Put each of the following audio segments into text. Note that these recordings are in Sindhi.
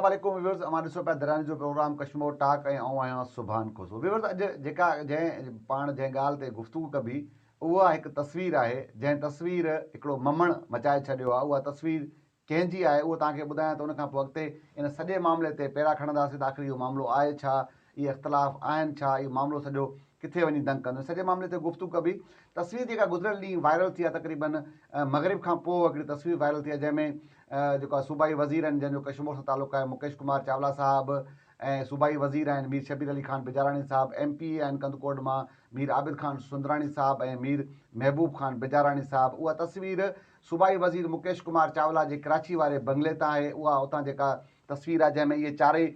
السلام عليڪم ويورز اوهان ڏسو پيا درياني جو پروگرام ڪشمور ٽاڪ ۽ آئون آهيان سبحان کوسو. ويورز اڄ جيڪا جنهن پاڻ جنهن ڳالهه تي گفتگو ڪبي اها هڪ تصوير آهي جنهن تصوير هڪڙو ممڻ مچائي ڇڏيو آهي. اها تصوير ڪنهن جي آهي اهو توهان کي ٻڌايان ته ان کان پوء اڳتي ان سڄي معاملي تي پيرا کڻنداسين ته آخر اهو معاملو آهي ڇا، اهي اختلاف آهن ڇا، اهو معاملو سڄو ڪٿي وڃي دنگ ڪندو. ان سڄي معاملي تي گفتگو ڪبي. تصوير جيڪا گذريل ڏينهن وائرل ٿي آهي تقريبن مغرب کان پوء هڪڙي تصوير وائرل ٿي آهي جنهن ۾ جيڪو آهي صوبائي وزير آهن جنهن جو ڪشمور سان تعلق آهي مڪيش ڪمار چاولا صاحب ۽ صوبائي وزير آهن مير شبير علي خان بجاراڻي صاحب، ايم پي اي آهن ڪنڌڪوٽ مان مير عابد خان سندراڻي صاحب ۽ مير محبوب خان بجاراڻي صاحب. اها تصوير صوبائي وزير مڪيش ڪمار چاولا جي ڪراچي واري بنگلي تان آهي. اها اتان جيڪا تصوير آهي جنهن ۾ اهي چارئي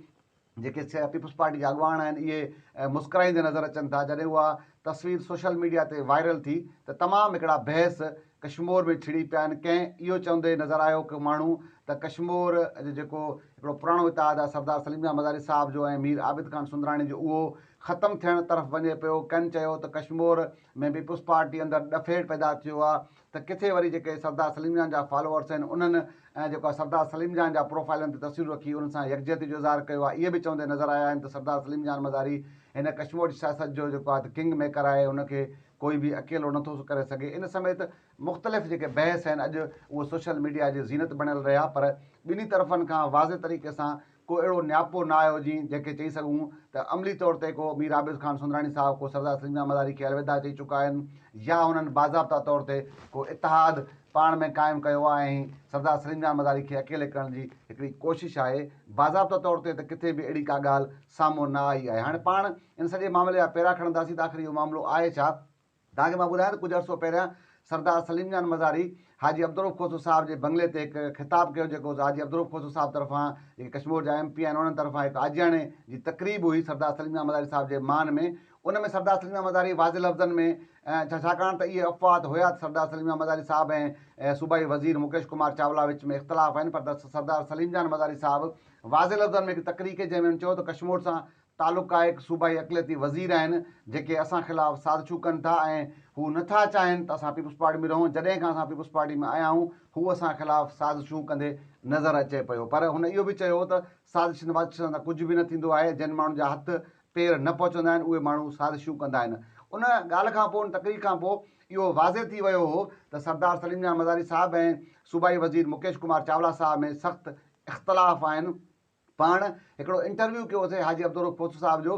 جيڪي پيپلز پارٽي جا اڳواڻ آهن اهي مسڪرائيندي نظر اچن ٿا. جڏهن اها تصوير سوشل ميڊيا تي وائرل ٿي ته تمام هڪڙا بحث ڪشمور ۾ ڇڙي پيا آهن. ڪنهن اهو چوندي نظر آيو ڪو ماڻهو ته ڪشمور جو جيڪو هڪڙو پراڻو اتحاد آهي سردار سليم جان مزاري صاحب جو ۽ مير عابد خان سندراڻي جو اهو ختم ٿيڻ طرف وڃي پيو. ڪن چيو ته ڪشمور ۾ پيپلز پارٽي اندر ڏڦيڙ پيدا ٿيو آهي ته ڪٿي وري جيڪي سردار سليم جان جا فالوورس آهن انهن ۽ جيڪو آهي سردار سليم جان جا پروفائلن تي تصويرون رکي انهن سان يڪجهتي جو اظهار ڪيو آهي اهي به چوندي نظر آيا آهن ته سردار سليم جان مزاري هن ڪشمور جي سياست جو جيڪو آهي ته ڪنگ ميڪر آهي هن کي ڪوئي به اڪيلو نٿو ڪري سگهي ان سميت مختلف جيڪي بحث آهن اڄ اهي سوشل ميڊيا جي زينت بڻيل رهيا پر ٻنهي طرفن کان واضح طريقي سان ڪو اهڙو نياپو نه آيو جي جنهن کي چئي سگهون ته عملي طور تي ڪو مير عابد خان سندراڻي صاحب ڪو سردار سليم جان مزاري کي الوداع چئي چڪا آهن يا هنن باضابطا طور تي ڪو اتحاد پاڻ ۾ قائم ڪيو آهي ۽ سردار سليم جان مزاري کي اڪيلي ڪرڻ جي هڪڙي ڪوشش آهي. باضابطا طور تي ته ڪٿي به اهڙي ڪا ڳالهه سامهون نه آئي آهي. هاڻي پاڻ ان سڄي معاملي جا پيرا کڻنداسين ته آخر اهو معاملو آهي ڇا؟ توهان کي مان ٻڌايان ته ڪجهه عرصو پهريان سردار سليم جان مزاري حاجي عبدالرؤف کوسو صاحب جي بنگلي تي هڪ خطاب ڪيو جيڪو حاجي عبدالرؤف کوسو صاحب طرفان جيڪي ڪشمور جا ايم پي آهن انهن طرفان هڪ آجياڻي جي تقريب هئي سردار سليم جان مزاري صاحب جي مان ۾ ان ۾ سردار سليم جان مزاري واضح لفظن ۾ ڇاڪاڻ ته اهي افواهه ته هيا ته سردار سليم جان مزاري صاحب ۽ صوبائي وزير مڪيش ڪمار چاولا وچ ۾ اختلاف آهن پر سردار سليم جان مزاري صاحب واضح لفظن ۾ هڪ تقرير ڪئي جنهن ۾ هن چيو ته ڪشمور سان تعلقه هڪ صوبائي اقليتي وزير آهن جيڪي اسان خلاف سازشون ڪن ٿا ۽ هو نه ٿا چاهين ته اسان پيپلز پارٽي ۾ رهون جڏهن کان اسان پيپلز پارٽي ۾ آيا آهيون هو اسان خلاف سازشون ڪندي نظر اچي پيو پر هن اهو به چيو ته سازشن وازشن سان ڪجهه به نه ٿيندو آهي جن ماڻهن جا هٿ پير نه پهچندا آهن اهي ماڻهو سازشون ڪندا آهن ان ڳالهه کان پوء ان تقرير کان پوء اهو واضح ٿي ويو هو ته سردار سليم جان مزاري صاحب ۽ صوبائي وزير مڪيش ڪمار چاولا صاحب ۾ سخت اختلاف آهن. پاڻ هڪڙو انٽرويو ڪيو هوسين حاجي عبدالرؤف کوسو صاحب جو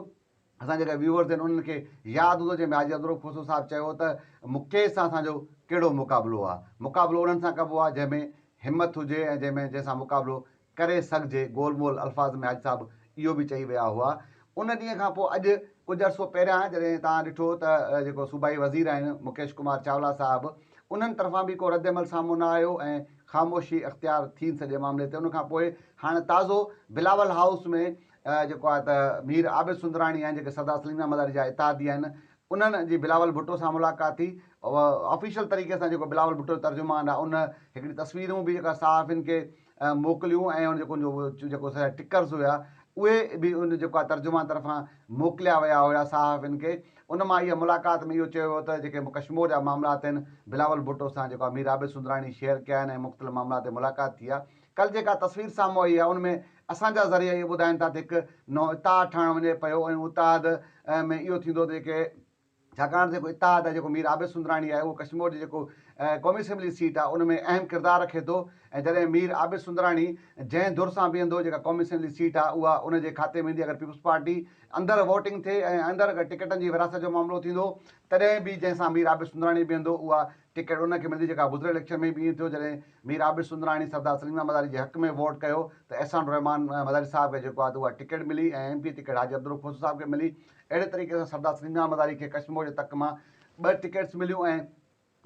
اسان جيڪا ويوئرز آهن انهن کي ياد هوندو جنهن ۾ حاجي عبدالرؤف کوسو صاحب چيو ته مڪيش سان اسان جو ڪهڙو مقابلو آهي مقابلو انهن سان ڪبو آهي جنهن ۾ همت هجي ۽ جنهن ۾ جنهن سان مقابلو ڪري سگهجي گول مول الفاظ ۾ حاجي صاحب اهو به چئي ويا هئا ان ڏينهن کان پوء اڄ ڪجهه عرصو پهريان جڏهن توهان ڏٺو ته جيڪو صوبائي وزير آهن مڪيش ڪمار چاولا صاحب انهن طرفان به ڪو ردعمل سامهون نه آيو ۽ خاموشي اختيار ٿي سڄي معاملي تي ان کان پوء هاڻ تازو بلاول هائوس ۾ جيڪو آهي ته مير عابد سندراڻي آهن جيڪي سردار سليم جان مزاري جا اتحادي آهن انهن جي بلاول ڀٽو سان ملاقات ٿي آفيشل طريقي سان جيڪو بلاول ڀٽو جو ترجمان آهي ان هڪڙي تصويرون به جيڪا صحافين کي موڪليون ۽ ان جيڪو جو جيڪو ٽڪرز هيا اهي به ان جيڪو آهي ترجمان طرفان موڪليا ويا هيا صحافين کي ان مان اها ملاقات ۾ اهو چيو ويو ته جيڪي ڪشمور جا معاملات آهن بلاول ڀٽو سان جيڪو آهي مير عابد سندراڻي شيئر ڪيا آهن ۽ مختلف معاملات تي ملاقات ٿي آهي ڪل جيڪا تصوير سامهون آئي آهي ان ۾ اسان جا ذريعا اهو ٻڌائين ٿا ته هڪ نئون اتحاد ٺهڻ وڃي پيو ۽ اتحاد ۾ اهو ٿيندو ته جيڪي ڇاڪاڻ ته جيڪو اتحاد آهي جيڪو مير عابد سندراڻي آهي اهو ڪشمور جي جيڪو قومي اسيمبلي سيٽ آهي ان ۾ اهم ڪردار رکي ٿو ۽ جڏهن مير عابد سندراڻي جنهن ڌر سان بيهندو جيڪا قومي اسيمبلي سيٽ آهي اها ان جي کاتي ۾ ايندي اگر پيپلز پارٽي اندر ووٽنگ ٿئي ۽ اندر اگر ٽڪيٽن جي ورهاست جو معاملو ٿيندو تڏهن به جنهن سان مير عابد سندراڻي بيهندو اها ٽڪيٽ ان کي ملندي جيڪا گذريل اليڪشن ۾ به ائين ٿيو جڏهن مير عابد سندراڻي سردار سليم احمد مزاري جي حق ۾ ووٽ ڪيو ته احسان الرحمان مزاري صاحب کي جيڪو آهي ته اها ٽڪيٽ ملي ۽ ايم پي ٽڪيٽ حاجي عبدالرؤف کوسو صاحب کي ملي اهڙي طريقي سان سردار سليم خان مزاري کي ڪشمور جي تڪ مان ٻه ٽڪيٽس مليون ۽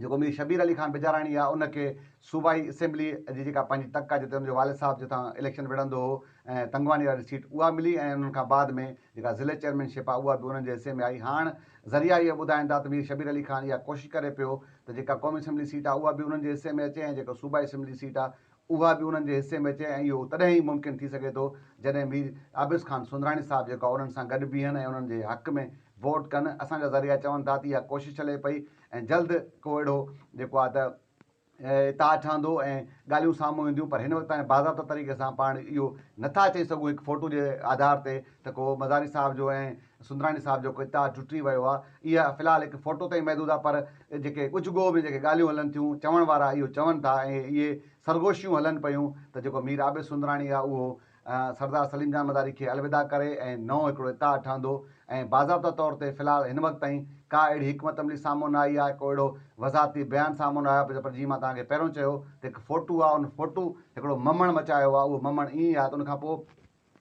جيڪو مير شبير علي خان بجاراڻي آهي ان کي صوبائي اسيمبلي جي جيڪا پنهنجي تڪ آهي جتي ان جو والد صاحب جتان اليڪشن وڙهندو هو ۽ تنگواني واري سيٽ اها ملي ۽ انهن کان بعد ۾ جيڪا ضلعي چيئرمين شپ آهي اها به انهن جي حصي ۾ آئي هاڻ ذريعا اهي ٻڌائين ٿا ته مير شبير علي خان اها ڪوشش ڪري پيو ته جيڪا قومي اسيمبلي سيٽ آهي اها به انهن جي حصي ۾ اچي ۽ جيڪا صوبائي اسيمبلي سيٽ آهي اها به انهن جي حصي ۾ اچي ۽ اهو تڏهن ئي ممڪن ٿي سگهي ٿو جڏهن مير عابس خان سندراڻي صاحب جيڪو آهي انهن سان گڏ بيهن ۽ انهن جي حق ۾ ووٽ ڪن. اسان جا ذريعا چون ٿا ته اها ڪوشش هلي پئي ۽ جلد ڪو اهڙو جيڪو آهي ته اتحاد ٺهندو ۽ ڳالهيون سامهون اينديون پر هن وقت تائين باضابطه طريقي سان پاڻ اهو نٿا چئي سگهون هڪ فوٽو جي آڌار تي ته ڪو مزاري صاحب جو ۽ سندراڻي صاحب جو ڪو اتحاد ٽٽي ويو آهي اها في الحال هڪ فوٽو تائين محدود آهي پر جيڪي ڳجهه ڳوهه ۾ جيڪي ڳالهيون هلن ٿيون چوڻ وارا اهو چون ٿا ۽ اهي سرگوشيون هلن پيون ته جيڪو مير عابد سندراڻي آهي اهو سردار سليم جان مزاري کي الوداع ڪري ۽ نئون هڪڙو اتحاد ٺهندو ۽ باضابطه طور تي في الحال هن وقت تائين ڪا اهڙي حڪمت عملي سامهون نه آئي آهي ڪو اهڙو وضاحتي بيان سامهون نه آيو آهي پر جيئن مان توهان کي پهريون چيو ته هڪ فوٽو آهي ان فوٽو هڪڙو ممڻ مچايو آهي اهو ممڻ ائين ئي آهي ته ان کان پوء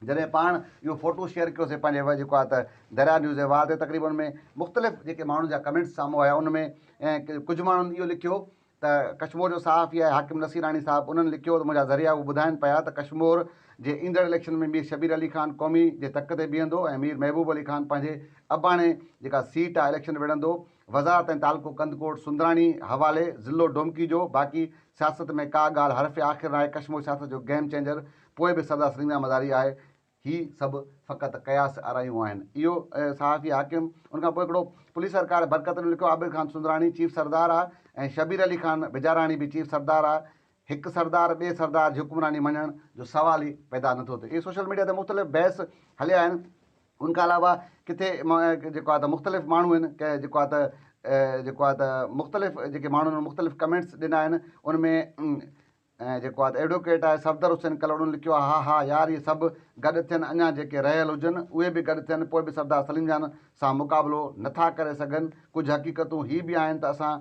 جڏهن پاڻ اهو فوٽو شيئر ڪيوسين پنهنجي جيڪو آهي ته دريا نيوز جي وال تي تقريبن ان ۾ مختلف جيڪي ماڻهن جا ڪمينٽس سامهون آيا ان ۾ ڪجهه ماڻهن اهو لکيو ته ڪشمور جو صحافي آهي حاڪم نصيراڻي صاحب انهن لکيو ته منهنجا ذريعا اهو ٻڌائن پيا ته ڪشمور جي ايندڙ اليڪشن ۾ مير شبير علي خان قومي جي تڪ تي بيهندو ۽ مير محبوب علي خان پنهنجي اباڻي جيڪا سيٽ آهي اليڪشن وڙهندو وزارت ۽ تعلقو ڪنڌڪوٽ سندراڻي حوالي ضلعو ڊومڪي جو باقي سياست ۾ ڪا ڳالهه حرف آخر ناهي ڪشمور سياست جو گيم چينجر پوء به سردار سليم جان مزاري آهي هي سڀ فقط قياس آرائيون آهن. اهو صحافي حاڪم ان کان پوء هڪڙو پوليس سرڪار برڪت ۾ لکيو عابد خان سندراڻي چيف سردار آ ۽ شبير علي خان بجاراڻي به چيف سردار آ. هڪ سردار ٻئي سردار جي حڪمراني مڃڻ جو سوال ئي پيدا نٿو ٿئي. اهي سوشل ميڊيا تي مختلف بحث هليا آهن. ان کان علاوه ڪٿي جيڪو آ ته مختلف ماڻهو آهن ڪنهن جيڪو آ ته جيڪو آ ته مختلف جيڪي ماڻهن مختلف ڪمينٽس ڏنا آهن ان ۾ ۽ جيڪو آ ته ايڊووڪيٽ آهي صفدر حسين ڪلهوڙو لکيو آهي ها ها يار اهي سڀ گڏ ٿين اڃا جيڪي رهيل هجن اهي به گڏ ٿين پوء به سردار سليم جان سان مقابلو نه ٿا ڪري سگهن ڪجهه حقيقتون هي به آهن ته اسان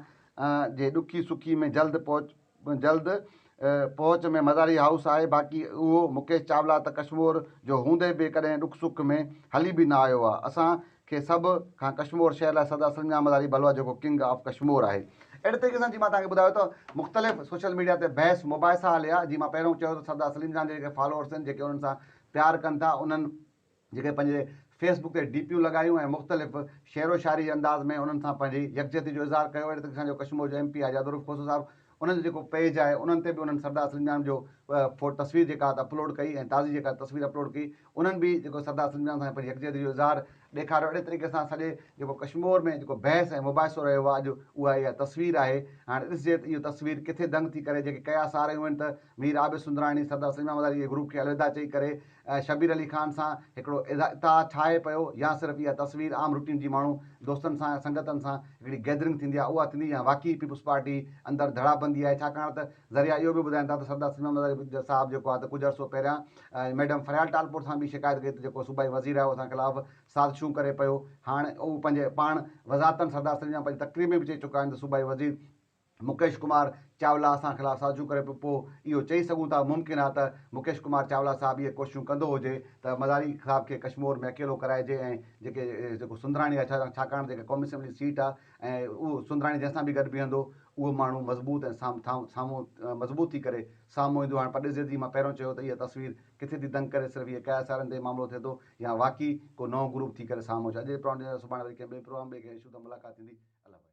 جي ڏکي سکي ۾ جلد پهچ جلد پهچ ۾ مزاري هائوس آهي باقي اهو مڪيش چاولا ته ڪشمور جو هوندي به ڪڏهن ڏک سک ۾ هلي به نه آيو آ اسان کي سڀ کان ڪشمور شهر لاء سردار سليم جان مزاري ڀلو آهي جيڪو ڪنگ آف ڪشمور آهي. اهڙي طريقي سان جي مان توهان کي ٻڌايو ته مختلف سوشل ميڊيا تي بحث مباحثا هليا جي مان پهريون چيو ته سردار سليم جان جي جيڪي فالوورس آهن جيڪي انهن سان پيار ڪن ٿا انهن جيڪي پنهنجي فيس بڪ تي ڊي پيون لڳايون ۽ مختلف شعر و شاعري جي انداز ۾ انهن سان پنهنجي يڪجهتي جو اظهار ڪيو اهڙي طريقي سان جو ڪشمور جو ايم پي آهي عبدالرؤف کوسو صاحب انهن جو جيڪو پيج آهي انهن تي به انهن سردار سليم جان جو فوٽ تصوير جيڪا اپلوڊ ڪئي ۽ تازي جيڪا تصوير اپلوڊ ڪئي انهن به جيڪو سردار سليم جان سان پنهنجي يڪجهتي جو اظهار ڏيکاريو اهڙي طريقي سان سڄي جيڪو ڪشمور ۾ جيڪو بحث ۽ مباحثو رهيو آهي اڄ اها اها تصوير آهي هاڻي ڏسجي ته اهو تصوير ڪٿي دنگ ٿي ڪري جيڪي قياس آ رهيون آهن ته مير عابد سندراڻي سردار سليم جان مزاري جي گروپ کي الوداع چئي ڪري شبير علي خان سان هڪڙو اتحاد ٺاهي پيو يا صرف اها تصوير عام روٽين جي ماڻهو دوستن سان سنگتن سان هڪڙي گيدرنگ ٿيندي آهي اها ٿيندي يا واقعي پيپلز پارٽي اندر ڌڙابندي آهي ڇاڪاڻ ته ذريعا اهو به ٻڌائين ٿا ته سردار سليمان مزاري صاحب جيڪو آهي ته ڪجهه عرصو پهريان ميڊم فريال ٽالپور سان به شڪايت ڪئي ته جيڪو صوبائي وزير آهي اهو اسان خلاف سازشون ڪري پيو هاڻ اهو پنهنجي پاڻ وضاحتن سردار سليم جان پنهنجي تقرير ۾ به چئي چڪا آهن ته صوبائي وزير مڪيش ڪمار چاولا اسان خلاف سازشون ڪري پيو پوء اهو چئي سگهون ٿا ممڪن آهي ته مڪيش ڪمار چاولا صاحب اهي ڪوششون ڪندو هجي ته مزاري صاحب کي ڪشمور ۾ اڪيلو ڪرائجي ۽ جيڪي جيڪو سندراڻي آهي ڇاڪاڻ جيڪا قومي اسيمبلي سيٽ آهي ۽ اهو سندراڻي جنهن سان به گڏ بيهندو اهو ماڻهو مضبوط ۽ سامهون مضبوط ٿي ڪري سامهون ايندو هاڻ پرڏيهي جي مان پهريون چيو ته اها تصوير ڪٿي ٿي دنگ ڪري صرف اهي قياس آرائين تي معاملو ٿئي ٿو يا واقعي ڪو نئون گروپ ٿي ڪري سامهون اچي اڄ جي پروگرام سڀاڻي وري ڪنهن ٻئي پروگرام ٻئي ڪنهن اشو تان ملاقات ٿيندي الله.